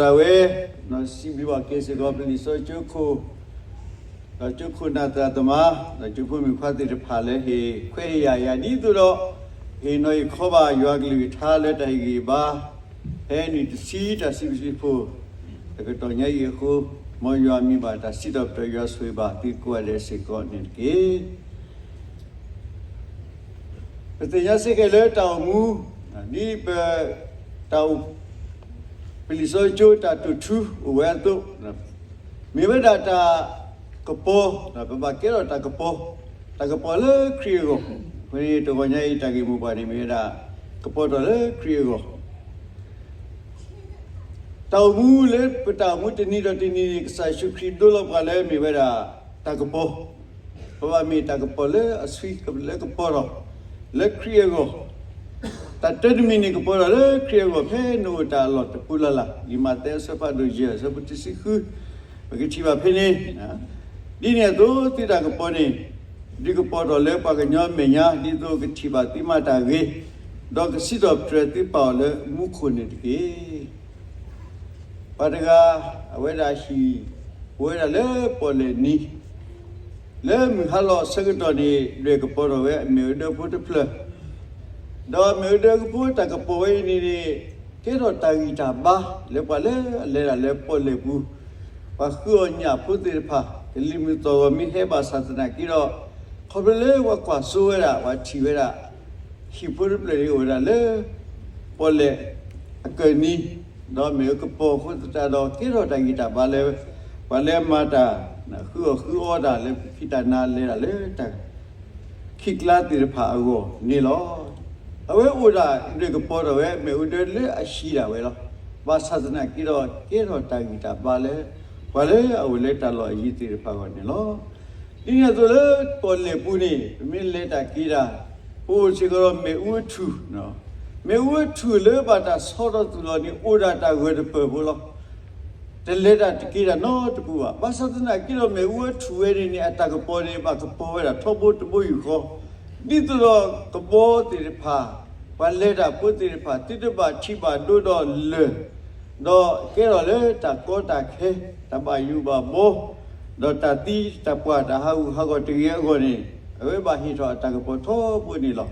ဒၣ်ဝဲ, စံးဘျုးဘၣ်က့ၤစ့ၢ်ကီး ပလံာ်စီဆှံကၠိခိၣ်, ဒီးကၠိခိၣ်နၢ်သရၣ်သမါ, ဒီးကၠိဖိမုၣ်ခွါသ့ၣ်တဖၣ်လၢဟ့ၣ်ခွဲးဟ့ၣ်ယာ်ယၤဒ်သိးဒီး, ဟ့ၣ်နီၤဟ့ၣ်ခီဘၣ်ယွၤကလုၢ်ကထါလၢတၢ်ဟ့ၣ်ဂံၢ်ဟ့ၣ်ဘါ, ဖဲနံၣ်တဆံတၢ်စံးပတြၢၤဖိ, တကတီၢ်ညါအံၤအဃိ, မ်ယွၤမံဘၣ်တၢ်စံးထီၣ်ပတြၢၤ ယွၤဆိၣ်ဂ့ၤဘၣ်သုကိးဂၤဒဲးစ့ၢ်ကီးန့ၣ်တက့ၢ်. ပသ့ၣ်ညါစ့ၢ်ကီးလၢတၢ်အိၣ်မူ, ဒ်ပ, တၢ်အိၣ်, ပလံာ်စီဆှံကၠိတၢ်တိာ်ထူအိၣ်ဝဲအသိး, မ့ၢ်ဝဲဒၣ်တၢ်ကပီၤ, ပဘၣ်ကဲထီၣ်တၢ်ကပီၤ, တၢ်ကပီၤလၢခရံာ်အဂီၢ်, အဃိန့ၣ် တဂီၢ်ညါအံၤတၢ်ဂ့ၢ်မိၢ်ပှၢ်န့ၣ်မ့ၢ်ဝဲဒၣ်, ကပီၤထီၣ်လၢခရံာ်အဂီၢ် တၢ်အိၣ်မူလၢပတၢ်အိၣ်မူတနံၤဒီးတနံၤန့ၣ် ကစၢ်ယ့ၣ်ၡူးခရံာ်ဒိလီၤပှၤလၢမ့ၢ်ဝဲဒၣ်တၢ်ကပီၤ, ပဘၣ်မ့ၢ်တၢ်ကပီၤလၢအဆှံလၢကပီၤထီၣ်, လၢခရံာ်အဂီၢ်, တၢ်တၢတမံၤန့ၣ် ကပီၤထီၣ်လၢခရံာ်အဂီၢ် ဖဲနအိၣ်တၢ်အလီၢ်တပူၤလၢ်လၢ်, လံာ်မးသဲအဆၢဖးဒိၣ်ယဲၢ် အဆၢဖိတဆံဃု, ပကထံၣ်ဘၣ်ဖဲန့ၣ် ဒ်န့ၣ်အသိးသုတၢ်ကပီၤန့ၣ်, ဒုးကပီၤထီၣ်လၢပှၤကညီမဲာ်ညါ ဒ်သိးကထံၣ်ဘၣ်သုမၤတၢ်ဂ့ၤ, ဒီးကစံးထီၣ်ပတြၢၤသုပၢ်အီၤလၢမူခိၣ်န့ၣ်တက့ၢ်. ပှၤတဂၤ, အဝဲဒၣ်ဟံၣ်, ပဝဲဒၣ်လၢပီၣ်လဲၣ်နံၤ, လၢမုၢ်ဟါလီၤအဆၢကတီၢ်န့ၣ် ဒွဲၣ်ကပီၤထီၣ်ဝဲအမ့ၣ်အူဒၢဖိတဖျၢၣ်, ဒီးအမ့ၣ်အူဒၢဖိတၢ်ကပီၤဝဲအံၤန့ၣ်န့ၣ်, ကဲထီၣ်တၢ်ဂံၢ်တၢ်ဘါ, လၢပှၤလၢအလဲၤဒၣ်လၢပီၣ်လဲၣ်ပူၤ, ပှၤဃုအီၣ်ညၣ်ဖိသ့ၣ်တဖၣ် ကလံၤမုၢ်သီၣ်ဂီၤမ့ၢ်ဟဲဘၣ်ဆၣ်သနာ်က့ဒီး, ခီဖျိလၢပှၤကွၢ်စိဝဲဒၣ် ပှၤထံၣ်ဝဲဒၣ် ဟံၣ်ဖိတဖျၢၣ်န့ၣ်အိၣ်ဝဲဒၣ်လၢ ပီၣ်လဲၣ်အကၢၢ်နံၤ, ဒီးမ့ၣ်အူကပီၤအဃိသတးဒီး ကဲထီၣ်တၢ်ဂံၢ်တၢ်ဘါလၢ ပှၤလၢအမၤတၢ် ဃုအီၣ်ဃုအီတၢ်လၢပခံတၢ်နါလဲၤဒၣ်လၢတၢ် ခံကျါသ့ၣ်တဖၣ်အဂီၢ်န့ၣ်လီၤ. အဝဲအိၣ်ဒၣ်ဒွဲၣ်ကပီၤထီၣ်ဝဲ မ့ၣ်အူဒၢလၢအဟံးဒၣ်ဝဲလီၤ. ဘၣ်ဆၣ်သနာ်က့ဒီး ကဲထီၣ်တၢ်ဂံၢ်တၢ်ဘါလၢ ပှၤလၢအအိၣ်လၢတၢ်လီၢ်အယံၤသ့ၣ်တဖၣ်အဂီၢ်န့ၣ်လီၤ. ဒ်န့ၣ်အသိးလၢပီၣ်လဲၣ်ပူၤန့ၣ် ပမ့ၢ်လဲၤတၢ်က့ၤတၢ်, ပအိၣ်စ့ၢ်ကီးဒီးမ့ၣ်အူအထူၣ်, မ့ၣ်အူအထူၣ်လၢဘၣ်တၢ်ဆီထီၣ်သူၣ်လီၤန့ၣ် အိၣ်ဒၣ်တၢ်ဂၢၢ်တပၢၢ်ဖိလီၤ. တလဲၤတၢ်တက့ၤတၢ်နီတပူၤဘၣ်. ဘၣ်ဆၣ်သနာ်က့ဒီး မ့ၣ်အူအထူၣ်ဝဲန့ၣ်န့ၣ် အတၢ်ကပီၤန့ၣ် ဘၣ်ကပီၤဝဲဒၣ်ထီဘိတဘိယူၢ်ဃီ, ဒ်သိးဒီးကဘီသ့ၣ်တဖၣ်, ပှၤလဲၤတၢ်ဖိသ့ၣ်တဖၣ် သုတဘၣ်ထံးဘၣ်ဒိဒီးလၢၢ်, ဒီးကဲထီၣ်လၢတၢ်ကီတၢ်ခဲ, တၢ်ဘၣ်ယိၣ်ဘၣ်ဘီ, ဒီးတၢ်သံတၢ်ပှၢ် တၢ်ဟးဂူာ်ဟးဂီၤတဂ့ၤအဂီၢ်န့ၣ်, အဝဲဘၣ်ဟ့ၣ်ထီၣ်အတၢ်ကပီၤထီဘိန့ၣ်လီၤ.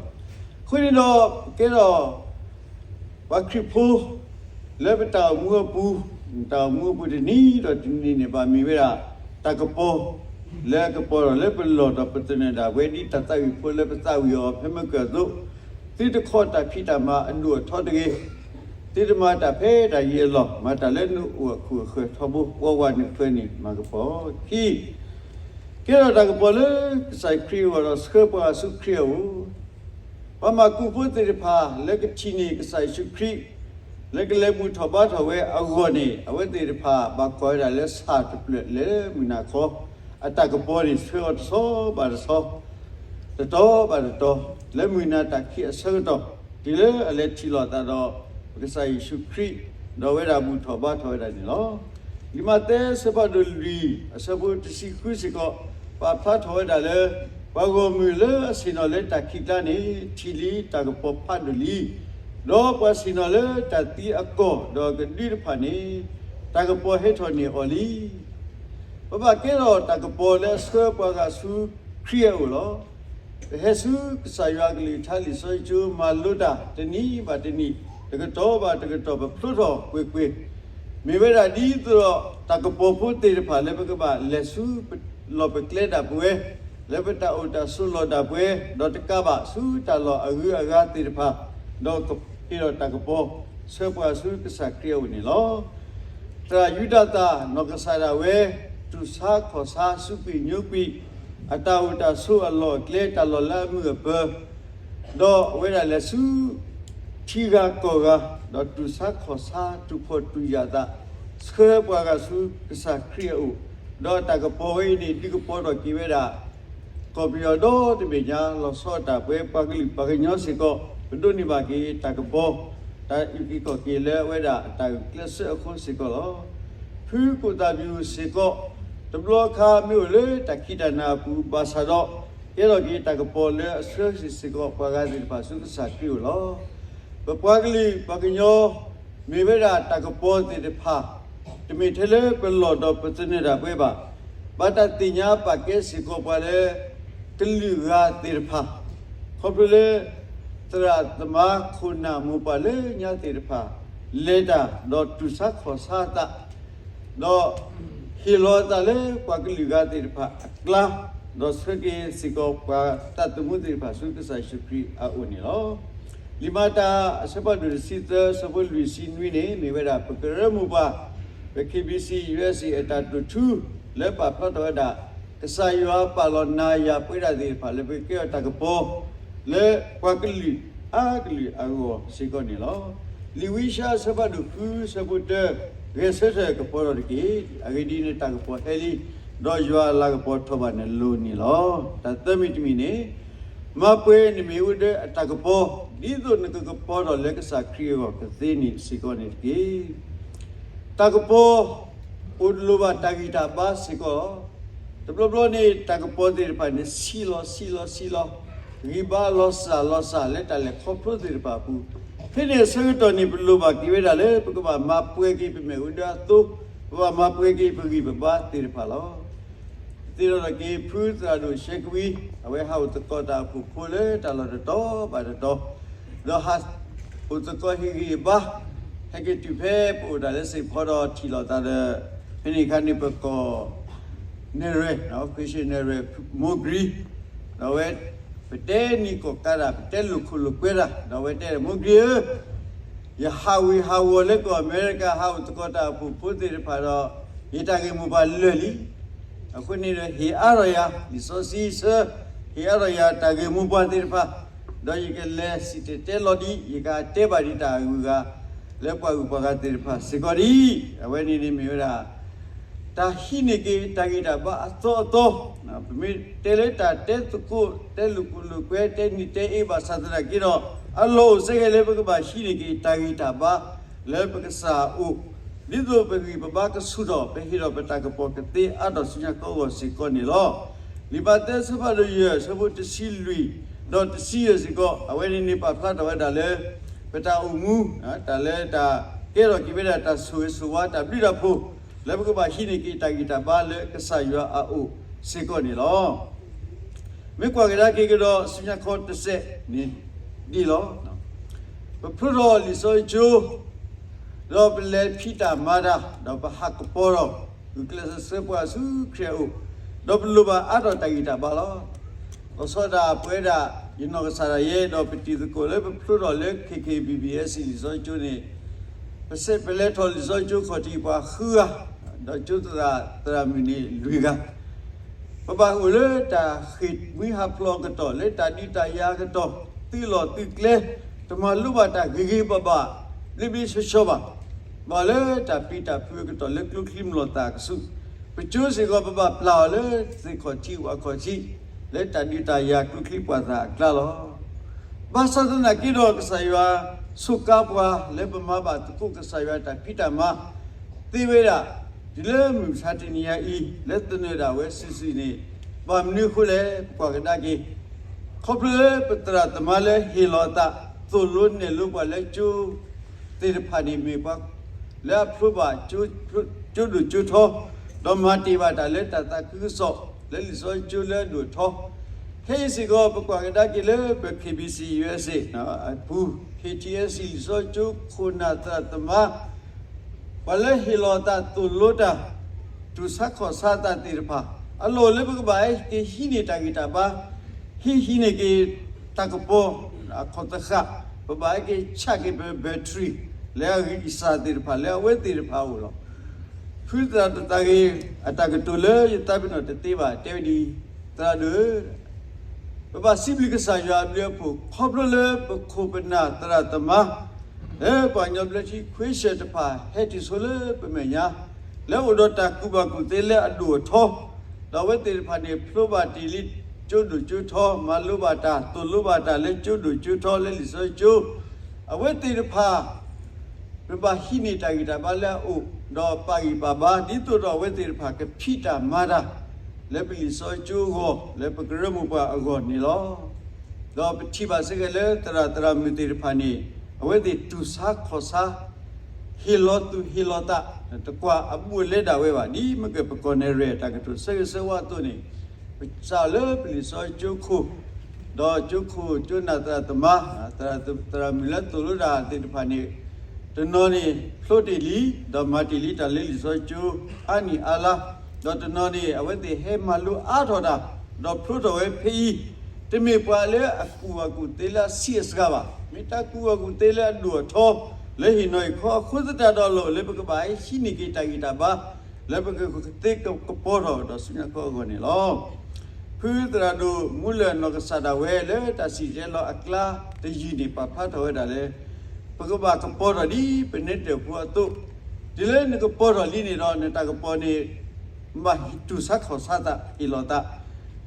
အဃိန့ၣ်ဒီး ကဲထီၣ် ပှၤခရံာ်ဖိ လၢပတၢ်အိၣ်မူအပူၤ, တၢ်အိၣ်မူအပူၤတနံၤဒီးတနံၤန့ၣ် ဘၣ်မ့ၢ်ဝဲဒၣ် တၢ်ကပီၤ, လၢအကပီၤထီၣ်လၢပလီၢ်ဒီးပသနၢၣ်ဒၣ်ဝဲ ဒ်တၢ်သးဝံၣ်ဖိလၢပသးဝံၣ်အီၤဖဲမုၢ်ကၢၢ်အသိး, သုတခီၣ်တၢ်ဖံးတၢ်မၤအဒိၣ်အထီတဂ့ၤ, သုတမၤတၢ်ဖဲတၢ်ယံၤအလီၢ်, မၤတၢ်လၢနအိၣ်အခိၣ်အဃၢၤထီဘိ, ဝးဝးနုာ်ဃၢၤန့ၣ် မၤကပီၤခံ ကဲထီၣ်တၢ်ကပီၤလၢကစၢ်ခရံာ်အဂီၢ်ဒီးဆှၢပှၤဂၤဆူခရံာ်အအိၣ်, ပှၤမၤကူးဖိသ့ၣ်တဖၣ်လၢကထံၣ်န့ၢ်ကစၢ်ယ့ၣ်ၡူးခရံာ်, လၢကလဲၤဘူၣ်ထီၣ်ဘါထီၣ်ဝဲအဂီၢ်န့ၣ်, အဝဲသ့ၣ်တဖၣ်ဘၣ်ကွၢ်ဝဲဒၣ်လၢဆၣ်တဖျၢၣ်လဲၤလၢမုၢ်နၤခီ, အတၢ်ကပီၤန့ၣ်ဆှၢအီၤတဆီဘၣ်တဆီ တတီၤဘၣ်တတီၤ, လၢမုၢ်နၤတၢ်ခံးအဆၢကတီၢ်, တုၤလၢအလဲၤထံၣ်လိာ်အသးဒီး ပကစၢ်ယ့ၣ်ၡူးခရံာ်, ဒီးဝဲဒၣ်ဘူၣ်ထီၣ်ဘါထီၣ်ဝဲဒၣ်န့ၣ်လီၤ. လံာ်မးသဲအဆၢဖးဒိၣ်လွံၢ် အဆၢဖိတဆံဃုစ့ၢ်ကီး, ပာ်ဖျါထီၣ်ဝဲဒၣ်လၢ ပှၤဂီၢ်မုၢ်လၢအဆ့ၣ်နီၤလၢတၢ်ခံးကျါန့ၣ် ထံၣ်လံတၢ်ကပီၤဖးဒိၣ်လံ, ဒီးပှၤဆ့ၣ်နီၤလၢတၢ်သံအကီၢ်ဒီးကဒုတဖၣ်န့ၣ်, တၢ်ကပီၤဟဲထီၣ်န့ၢ်အီၤလံ. ပဘၣ်ကဲထီၣ်တၢ်ကပီၤလၢအဆှၢပှၤဂၤဆူခရံာ်အအိၣ်လီၤ. ပဟဲဆူကစၢ်ယွၤအကလုၢ်ကထါလံာ်စီဆှံကၠိ မၤလိတၢ်တနံၤဘၣ်တနံၤ, တကတီၢ်ဘၣ်တကတီၢ် ပဖျိထီၣ်ကွ့ၢ်ကွ့ၢ်, မ့ၢ်ဝဲဒၣ်ဒ်သိးဒီး တၢ်ကပီၤဖိသ့ၣ်တဖၣ်လၢပကဘၣ်လဲၤဆူ လီၢ်ပကျဲဒၣ်ပဝဲ, လၢပတၢ်အိၣ်တၢ်ဆိးလီၢ်ဒၣ်ပဝဲ, ဒီးတကးဘၣ်ဆူတၢ်လီၢ်အဂုၤအဂၤသ့ၣ်တဖၣ်, ဒီးကဟ့ၣ်ထီၣ်တၢ်ကပီၤ ဆှၢပှၤဆူကစၢ်ခရံာ်အအိၣ်န့ၣ်လီၤ. သရၣ်ယူဒၤသၣ်နီၢ်ကစၢ်ဒၣ်ဝဲ, တူၢ်ဆါခီၣ်ဆါ စူးကွံာ်ညိကွံာ်, အတၢ်အိၣ်တၢ်ဆိးအလီၢ်အကျဲ တၢ်လီၢ်လၢအမုာ်အပၢၤ, ဒီးအဝဲဒၣ်လဲၤဆူ ထံဂၤကီၢ်ဂၤ, ဒီးတူၢ်ဆါခီၣ်ဆါ တူၢ်ဖှီၣ်တူၢ်ယာ်သး, ဆှၢပှၤဂၤဆူကစၢ်ခရံာ်အအိၣ်, ဒီးတၢ်ကပီၤဝဲအံၤန့ၣ် ဒုးကပီၤထီၣ်က့ၤဝဲဒၣ် ကီၢ်ပယီၤဒီတဘ့ၣ်ညါ လီၤဆီဒၣ်တၢ်ပဝဲ ပှၤကလုာ်ပှၤကညီစ့ၢ်ကီး ပဒိးန့ၢ်ဘၣ်က့ၤတၢ်ကပီၤ, တၢ်အုၣ်က့ၤခီၣ်က့ၤလၢအဝဲဒၣ်တၢ်ဂုာ်ကျဲးစၢးအဃိစ့ၢ်ကီးလီၤ. ဖုကိၣ်သၣ်ဘံၣ်အူၣ်စ့ၢ်ကီး, တဘျီအခါမ့ၢ်အိၣ်လၢတၢ်ခံးတၢ်နၤအပူၤ ဘၣ်ဆၣ်ဒီး ကဲထီၣ်က့ၤတၢ်ကပီၤလၢအဆှၢစ့ၢ်ကီးပှၤဂၤသ့ၣ်တဖၣ်ဆူကစၢ်ခရံာ်အအိၣ်လီၤ. ပပှၤကလုာ်ပှၤကညီ မ့ၢ်ဝဲဒၣ်တၢ်ကပီၤသ့ၣ်တဖၣ်, တမ့ၢ်ထဲလၢပလီၢ်ဒီးပသနၢၣ်ဒၣ်ပဝဲဘၣ်. ဘၣ်တၢ်သ့ၣ်ညါပာ်ကဲစ့ၢ်ကီးပှၤလၢ ကလုာ်ဂၤသ့ၣ်တဖၣ်, ခီဖျိလၢ သရၣ်သမါခိၣ်နၢ်မိၢ်ပၢ်လၢညါသ့ၣ်တဖၣ် လဲၤတၢ်ဒီးတူၢ်ဆါခီၣ်ဆါအသး ဒီးဟ့ၣ်လီၤအသးလၢပှၤကလုာ်ဂၤသ့ၣ်တဖၣ်အကျါ, ဒီးဆှၢက့ၤစ့ၢ်ကီးပှၤသးသမူသ့ၣ်တဖၣ်ဆူကစၢ်ယ့ၣ်ၡူးခရံာ်အအိၣ်န့ၣ်လီၤ. လံာ်မၤတၢ်အဆၢဖးဒိၣ်တဆံသၢ ဆၢဖိလွံၢ်ဆံနွံန့ၣ် မ့ၢ်ဝဲဒၣ်ပကရၢမိၢ်ပှၢ် ပ K B C U S A အတၢ်တိာ်ထူ လၢပာ်ဖျါထီၣ်ဝဲဒၣ် ကစၢ်ယွၤပာ်လီၤနၤယၤပဝဲဒၣ်သ့ၣ်တဖၣ်လၢပကကဲထီၣ်တၢ်ကပီၤ လၢပှၤကလုာ်အါကလုာ်အဂီၢ်စ့ၢ်ကီးန့ၣ်လီၤ. လံာ်ဝံယၡါယၤအဆၢဖးဒိၣ်ဃု ဆၢဖိတၢ ဂဲၤဆၢထၢၣ်ကပီၤထီၣ်တက့ၢ်. အဂ့ၢ်ဒ်အံၤ, နတၢ်ကပီၤဟဲလံ, ဒီးယွၤအလၤကပီၤထီၣ်ဘၣ်နလိၤန့ၣ်လီၤ. တၢ်သၢမံၤတမံၤန့ၣ်, မၤပှဲၤနမ့ၣ်အူဒၢအတၢ်ကပီၤ, ဒ်သိးနကကပီၤထီၣ်လၢကစၢ်ခရံာ်အဂီၢ်ကသ့န့ၣ်စ့ၢ်ကီးန့ၣ်တက့ၢ်. တၢ်ကပီၤ အိၣ်လိၣ်ဘၣ်တၢ်ဂံၢ်တၢ်ဘါစ့ၢ်ကီး, တဘျီဘျီန့ၣ် တၢ်ကပီၤသ့ၣ်တဖၣ်န့ၣ် ဆံးလီၤဆံးလီၤဆံးလီၤ, ဂံၢ်ဘါလီၤစၢ်လီၤစၢ်လၢတၢ်လဲၤခီဖျိသ့ၣ်တဖၣ်အပူၤ, ဖဲန့ၣ်အဆၢကတီၢ်န့ၣ် ပလိၣ်ဘၣ်က့ၤဝဲဒၣ်လၢ ပကဘၣ်မၤပှဲၤက့ၤပမ့ၣ်အူဒၢအသိ, ပဘၣ်မၤပှဲၤက့ၤပဂံၢ်ပဘါသ့ၣ်တဖၣ်လီၤ. သ့ၣ်နီၣ်ထီၣ်က့ၤဖုသရၣ်ဒိၣ်ရှဲကဝံ, အဝဲဟးအိၣ်သကိးတၢ်အိၣ်ဖှိၣ်ဖိလၢတၢ်လီၢ်တတီၤဘၣ်တတီၤ, ဒီးဟးအိၣ်သကိးဟ့ၣ်ဂံၢ်ဘါ, ဟဲက့ၤတုၤဖဲပအိၣ်တၢ်လၢစ့ၣ်ဖီဒီးထံၣ်လိာ်သးဒီး, ဖဲန့ၣ်အခါန့ၣ် ပကိး နဲၣ်ရွဲၣ်, ခွံၡ့နဲၣ်ရွဲၣ် မိၢ်ဂရံ, ဒီးအဝဲ ပတဲနံၤကိးကါတၢ်, ပတဲလိာ်ခိၣ်လိာ်ကွဲတၢ်, ဒီးအဝဲတဲ မိၢ်ဂရံဧၢ, ယဟးဝ့ၤဟးဝီၤလၢကီၢ်အမဲရကၤ ဟးအိၣ်သကိးတၢ်အိၣ်ဖှိၣ်ဖိသ့ၣ်တဖၣ်ဒီး, ယတၢ်ဂ့ၢ်မိၢ်ပှၢ်လၢာ်လံ. အဃိန့ၣ်ဒီး ဟ့ၣ်အါထီၣ်ယၤ လံာ်စီဆှံဆၢ, ဟ့ၣ်အါထီၣ်ယၤတၢ်ဂ့ၢ်မိၢ်ပှၢ်သ့ၣ်တဖၣ်, ဒီးယကလဲၤစံၣ်တဲၤတဲလီၤဒံး ယကတဲဘၣ်ဒံးတၢ်အဂုၤအဂၤ လၢပှၤဂုၤပှၤဂၤသ့ၣ်တဖၣ်စ့ၢ်ကီးဒံး. အဝဲန့ၣ်န့ၣ်မ့ၢ်ဝဲဒၣ် တၢ်ဟံးန့ၢ်က့ၤတၢ်ဂံၢ်တၢ်ဘါအသီအသီ, ပမ့ၢ်တဲလၢတၢ်တဲသကိး တဲလိာ်ခိၣ်လိာ်ကွဲ တဲနံၤတဲအ့ဘၣ်ဆၣ်သနာ်က့ဒီး, အလီၢ်အိၣ်စ့ၢ်ကီးလၢပကဘၣ်ဟံးန့ၢ်က့ၤတၢ်ဂံၢ်တၢ်ဘါ လၢပကစၢ်အအိၣ်, ဒ်သိးပဂံၢ်ပဘါကဆူၣ်ထီၣ် ပဟ့ၣ်ထီၣ်ပတၢ်ကပီၤကသ့အါထီၣ်ဆူညါကိးဂီၤစ့ၢ်ကီးန့ၣ်လီၤ. လံာ်မးသဲအဆၢဖးဒိၣ်ယဲၢ် အဆၢဖိတဆံလွံၢ် ဒီးတဆံယဲၢ်စ့ၢ်ကီး, အဝဲန့ၣ်န့ၣ်ပာ်ဖျါထီၣ်ဝဲဒၣ်လၢ ပတၢ်အိၣ်မူ, တၢ်လၢတၢ်ကဲထီၣ်က့ၤဝဲဒၣ်တၢ်ဆိၣ်ဂ့ၤဆိၣ်ဝါတၢ်ဘျုးတၢ်ဖှိၣ်, လၢပကဘၣ်ဟံးန့ၢ်က့ၤတၢ်ဂံၢ်တၢ်ဘါလၢကစၢ်ယွၤအအိၣ်စ့ၢ်ကီးန့ၣ်လီၤ. မ့ၢ်ကွၢ်ကဒါက့ၤကဒီးဆူညါခီတစဲးန့ၣ်ဒ်လီၤ. ပဖျိထီၣ်လံာ်စီဆှံကၠိ, ဒီးပလဲၤဖံးတၢ်မၤတၢ်, ဒီးပဟးကပီၤထီၣ် ဂုာ်ကျဲးစၢးပှၤဆူခရံာ်အအိၣ်, ဒီးပလိၣ်ဘၣ်အါထီၣ်တၢ်ဂံၢ်တၢ်ဘါလီၤ. လီၤဆီဒၣ်တၢ်ပဝဲဒၣ် ယနီၢ်ကစၢ်ဒၣ်ယဲ ဒီးပတံၤသကိးလၢပဖျိထီၣ်လၢ K K B B S လံာ်စီဆှံကၠိန့ၣ်, ပစဲးပလဲၤထီၣ်လံာ်စီဆှံကၠိခီၣ်ထံးပှၤဃုဂၤ, ဒီးကၠိသရၣ်သရၣ်မုၣ်န့ၣ်လွံၢ်ဂၤ ပဘၣ်အိၣ်လၢတၢ်ဃ့ၢ်မှံဟးဖျိးအကတီၢ်, လၢတၢ်ဒုးတၢ်ယၤအကတီၢ်, သုးလီၢ်သုးကျဲ, တမၤလိဘၣ်တၢ်ဂ့ၤဂ့ၤဘၣ်ဘၣ်, ဘျ့ဘျ့ဆှီဆှီဘၣ်, ဘၣ်လၢတၢ်ပျံၤတၢ်ဖုးအကတီၢ်လၢကျိချံမျိာ်သၣ်အကဆူး, ပကၠိစ့ၢ်ကီး ပဘၣ်ပျၢ်အီၤလၢသ့ၣ်ခီၣ်ထံးဝၣ်ခီၣ်ထံး, လၢတၢ်ဒုးတၢ်ယၤကျိချံမျိာ်သၣ်အကျါလီၤ. ဘၣ်ဆၣ်သနာ်က့ဒီး ကစၢ်ယွၤစူးကါပှၤလၢပမၤဘၣ်သကိးကစၢ်ယွၤတၢ်ဖံးတၢ်မၤသ့ဝဲဒၣ်, တုၤလၢမုၢ်မဆါတနံၤညါအံၤ လၢသနၢၣ်ဒၣ်ဝဲစုာ်စုာ်န့ၣ်, ဘၣ်မနုၤအဃိလဲၣ် ပကွၢ်ကဒါက့ၤ, ခီဖျိလၢပသရၣ်သမါလၢဟ့ၣ်လီၤအသး သိၣ်လိနဲၣ်လိပှၤလၢကၠိသ့ၣ်တဖၣ်န့ၣ် မ့ၢ်ပှၤလၢအဖျိဘၣ်ကၠိဒိၣ်ကၠိထီ, ဒီးမၤတ့ၢ်ဘၣ်တၢ်လၢတၢ်သးခုကစီၣ် လၢလံာ်စီဆှံကၠိလၢအဒိၣ်အထီ, ခဲအံၤစ့ၢ်ကီး ပကွၢ်ကဒါက့ၤလၢပ K B C U S A အပူၤ K T S C လံာ်စီဆှံကၠိခိၣ်နၢ်သရၣ်သမါ ပှၤလၢဟ့ၣ်လီၤအသးသိၣ်လိတၢ်, တူၢ်ဆါခီၣ်ဆါအသးသ့ၣ်တဖၣ်, အလီၢ်လၢပကဘၣ်ဟဲက့ၤဟံးန့ၢ်တၢ်ဂံၢ်တၢ်ဘါ, ဟံးဟံးန့ၢ်က့ၤတၢ်ကပီၤအခီၣ်သဃာ်, ပဘၣ်ဟဲက့ၤဆးက့ၤပ battery လၢအဂံၢ်အစၢ်သ့ၣ်တဖၣ်လၢအဝဲသ့ၣ်တဖၣ်အအိၣ်လီၤ. ဖုသရၣ်ဒိၣ်သးဂ့ၤ အတၢ်ကတိၤလၢယသးပ့ၤနီၣ်တသ့ဘၣ် တဲဝဲဒ်အံၤ, သရၣ်ဒိၣ်ဧၢ, ပဘၣ်စံးဘျုးကစၢ်ယွၤအဘျုးအဖှိၣ် ခီဖျိလၢပခိၣ်ပနၢ်သရၣ်သမါ လၢပှၤကညီဘျၢထံခွ့ဆၢၣ်တဖၣ် ဟဲတုၤဆိလၢပမဲာ်ညါ, လၢအိၣ်ဒီးတၢ်ကူၣ်ဘၣ်ကူၣ်သ့လၢအဒိၣ်အထီ, ဒီးအဝဲသ့ၣ်တဖၣ်န့ၣ် ဖျိဘၣ်တ့ၢ်လံကၠိဒိၣ်ကၠိထီ, မၤလိဘၣ်တၢ်, သိၣ်လိဘၣ်တၢ်လၢကၠိဒိၣ်ကၠိထီလၢလံာ်စီဆှံကၠိ, အဝဲသ့ၣ်တဖၣ် ပဘၣ်ဟံးန့ၢ်တၢ်ဂံၢ်တၢ်ဘါလၢအအိၣ်, ဒီးပာ်ဂံၢ်ပာ်ဘါ ဒ်သိးဒီးအဝဲသ့ၣ်တဖၣ်ကဖံးတၢ်မၤတၢ် လၢပလံာ်စီဆှံကၠိအဂီၢ်, လၢပကရၢမိၢ်ပှၢ်အဂီၢ်န့ၣ်လီၤ. ဒီးပထံၣ်ဘၣ်စ့ၢ်ကီးလၢသရၣ်သရၣ်မုၣ်သ့ၣ်တဖၣ်န့ၣ် အဝဲသ့ၣ်တူၢ်ဆါခီၣ်ဆါ ဟ့ၣ်လီၤသူၣ်ဟ့ၣ်လီၤသး, တကွၢ်အဘူးအလဲဒၣ်ဝဲဘၣ်. ဒ်မ့ၢ်ကပကီၢ်နဲၣ်ရဲၣ် တၢ်ကတိၤဆၢဂ့ၤဆၢဝါအသိးန့ၣ်, ပစးလၢပလံာ်စီဆှံကၠိခိၣ်, ဒီးကၠိခိၣ်ကၠိနၢ်သရၣ်သမါ, သရၣ်မုၣ်လၢသိၣ်လိတၢ်သ့ၣ်တဖၣ်န့ၣ်, တနီၤန့ၣ်ဖျိတ့ၢ်လံ, ဒီးမၤတ့ၢ်လံတၢ်လၢလံာ်စီဆှံကၠိအါနံၣ်အါလါ, ဒီးတနီၤန့ၣ် အဝဲသ့ၣ်ဟဲမၤလိအါထီၣ်တၢ်, ဒီးဖျိထီၣ်ဝဲဖဲအံၤ, တမ့ၢ်ပှၤလၢအကူၣ်ဘၣ်ကူၣ်သ့လၢအဆံးအစှၤဘၣ်, မ့ၢ်တၢ်ကူၣ်ဘၣ်ကူၣ်သ့လၢအဒိၣ်အထီ, လၢဟ့ၣ်နီၤဟ့ၣ်ခီအဃိသတးဒီး လီၢ်အိၣ်လၢပကဘၣ်ဟံးန့ၢ်က့ၤတၢ်ဂံၢ်တၢ်ဘါ, လၢပကသ့ကပီၤထီၣ်ဒီးဆူညါခီအဂီၢ်န့ၣ်လီၤ. ဖုသရၣ်ဒိၣ်မူလၢၢ်နီၢ်ကစၢ်ဒၣ်ဝဲလၢတၢ်စံၣ်တဲၤလီၤအကျါတယုၢ်န့ၣ် ပာ်ဖျါထီၣ်ဝဲဒၣ်လၢ ပကဘၣ်ကပီၤထီၣ်ဒ်ပနဲတၢၣ်ဖိအသိး, တုၤလၢနကပီၤထီၣ်လံန့ၣ်ဒီး နတၢ်ကပီၤန့ၣ် ဘၣ်တူၢ်ဆါခီၣ်ဆါသး ဟ့ၣ်လီၤသး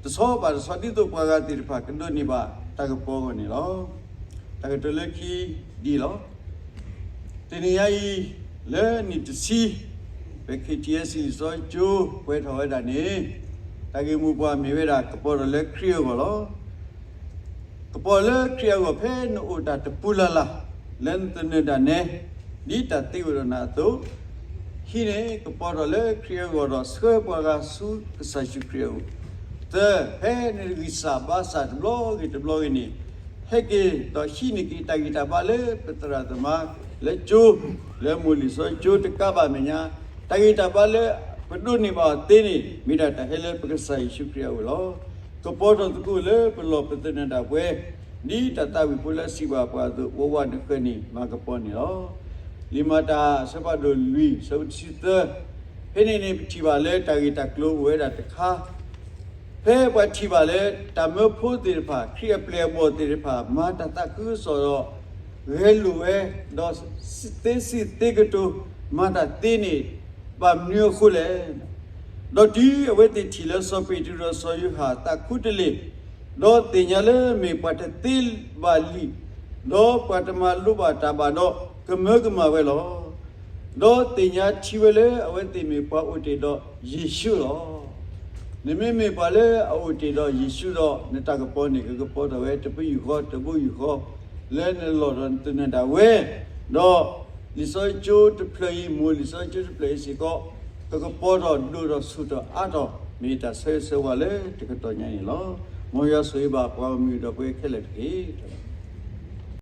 တဆီဘၣ်တဆီ ဒ်သိးပှၤဂၤသ့ၣ်တဖၣ်ကဒိးန့ၢ်ဘၣ်တၢ်ကပီၤအဂီၢ်န့ၣ်လီၤ. တၢ်ကတိၤလၢခံဒ်အံၤလီၤ. တနံၤညါအံၤ လၢနံၣ်တဆံ ဖဲ ခ့ၣ်ထံၣ်အဲၣ်စံၣ် လံာ်စီဆှံကၠိပှဲၤထီၣ်ဝဲဒၣ်န့ၣ်, တၢ်ဂ့ၢ်မိၢ်ပှၢ်မ့ၢ်ဝဲဒၣ် ကပီၤထီၣ်လၢခရံာ်အဂီၢ်လီၤ. ကပီၤလၢခရံာ်အဂီၢ် ဖဲနအိၣ်တၢ်တပူၤလၢ်လၢ် လၢနသနၢၣ်ဒၣ်နဲ ဒ်တၢ်သ့အိၣ်ဒီးနၤအသိး, ဟံးန့ၢ်ကပီၤထီၣ်လၢခရံာ်အဂီၢ်ဒီး ဆှၢပှၤဂၤဆူကစၢ်ယ့ၣ်ၡူးခရံာ်အအိၣ်. သၢ, ဖဲနဂံၢ်စၢ်ဘါစၢ်တဘျီဂ့ၤတဘျီဂ့ၤန့ၣ်, ဟဲက့ၤဒီးဟံးန့ၢ်က့ၤတၢ်ဂံၢ်တၢ်ဘါလၢပသရၣ်သမါလၢကၠိ, လၢမိၢ်လံာ်စီဆှံကၠိတကးဘၣ်မဲာ်ညါ, တၢ်ဂံၢ်တၢ်ဘါလၢပဒိးန့ၢ်ဘၣ်အီၤသ့န့ၣ် မ့ၢ်ဒၣ်တၢ်ဟဲလၢပကစၢ်ယ့ၣ်ၡူးခရံာ်အအိၣ်လီၤ. ကပီၤထီၣ်သကိးလၢပလီၢ်ပသနၢၣ်ဒၣ်ပှဲၤ ဒ်တၢ်သးဝံၣ်ဖိလၢအစံးဘၣ်ပှၤအသိး, ဝးဝးနဃၢၤန့ၣ် မၤကပီၤန့ၣ်လီၤ. လံာ်မၤတၢ်အဆၢဖးဒိၣ်လွံၢ် အဆၢဖိတဆံသၢ, ဖဲန့ၣ်န့ၣ် ပထံၣ်ဘၣ်လၢတၢ်ဂ့ၢ်တၢ်ကျိၤအိၣ်ဝဲဒၣ်တခါ, ဖဲပှၤထံၣ်ဘၣ်လၢတၢ်မၢဖိသ့ၣ်တဖၣ်, ခရံာ်အပျဲၢ်အဘီၣ်သ့ၣ်တဖၣ် မၤတၢ်သးခုကစီၣ်ဒီး ဂဲၤလိာ်ဝဲ, ဒီးသ့စံးသ့ကတိၤ မၤတၢ်သ့န့ၣ် ဘၣ်မနုၤအဃိလဲၣ်. ဒီးတုၤအဝဲသ့ၣ်ထံၣ်လၢစီၤပ့းတရူးဒီးစီၤယိၤဟၣ်သးခူတလ့ၢ်, ဒီးသ့ၣ်ညါလၢမ့ၢ်ပှၤတသ့ဘၣ်လံာ်, ဒီးပှၤတမၤလိဘၣ်တၢ်ဘၣ်ဒီး, ကမၢကမၣ်ဝဲလီၤ. ဒီးသ့ၣ်ညါထံဝဲလၢအဝဲသ့ၣ်မ့ၢ်ပှၤအိၣ်တ့ၢ်ဒီးယ့ၣ်ၡူးလီၤ. နမ့မ့ၢ်ပှၤလၢအအိၣ်တ့ၢ်ဒီးယ့ၣ်ၡူးဒီး, နတၢ်ကပီၤန့ၣ် ကကပီၤထီၣ်ဝဲတဘိယူၢ်ဃီတဘိယူၢ်ဃီ, လၢနလီၢ်ဒီးနသနၢၣ်ဒၣ်ဝဲ, ဒီးလံာ်စီဆှံကၠိတဖျၢၣ်အံၤ, မိၢ်လံာ်စီဆှံကၠိတဖျၢၣ်အံၤစ့ၢ်ကီး, ကကပီၤထီၣ်ဒိၣ်ထီၣ်ဆူၣ်ထီၣ်အါထီၣ်, မ့ၢ်တၢ်ဆၢဂ့ၤဆၢဝါလၢတကတီၢ်ညါန့ၣ်လီၤ. မ်ယွၤဆိၣ်ဂ့ၤဘၣ်ပှၤဂီၢ်မုၢ်ဒီးပဝဲခဲလၢာ်တက့ၢ်.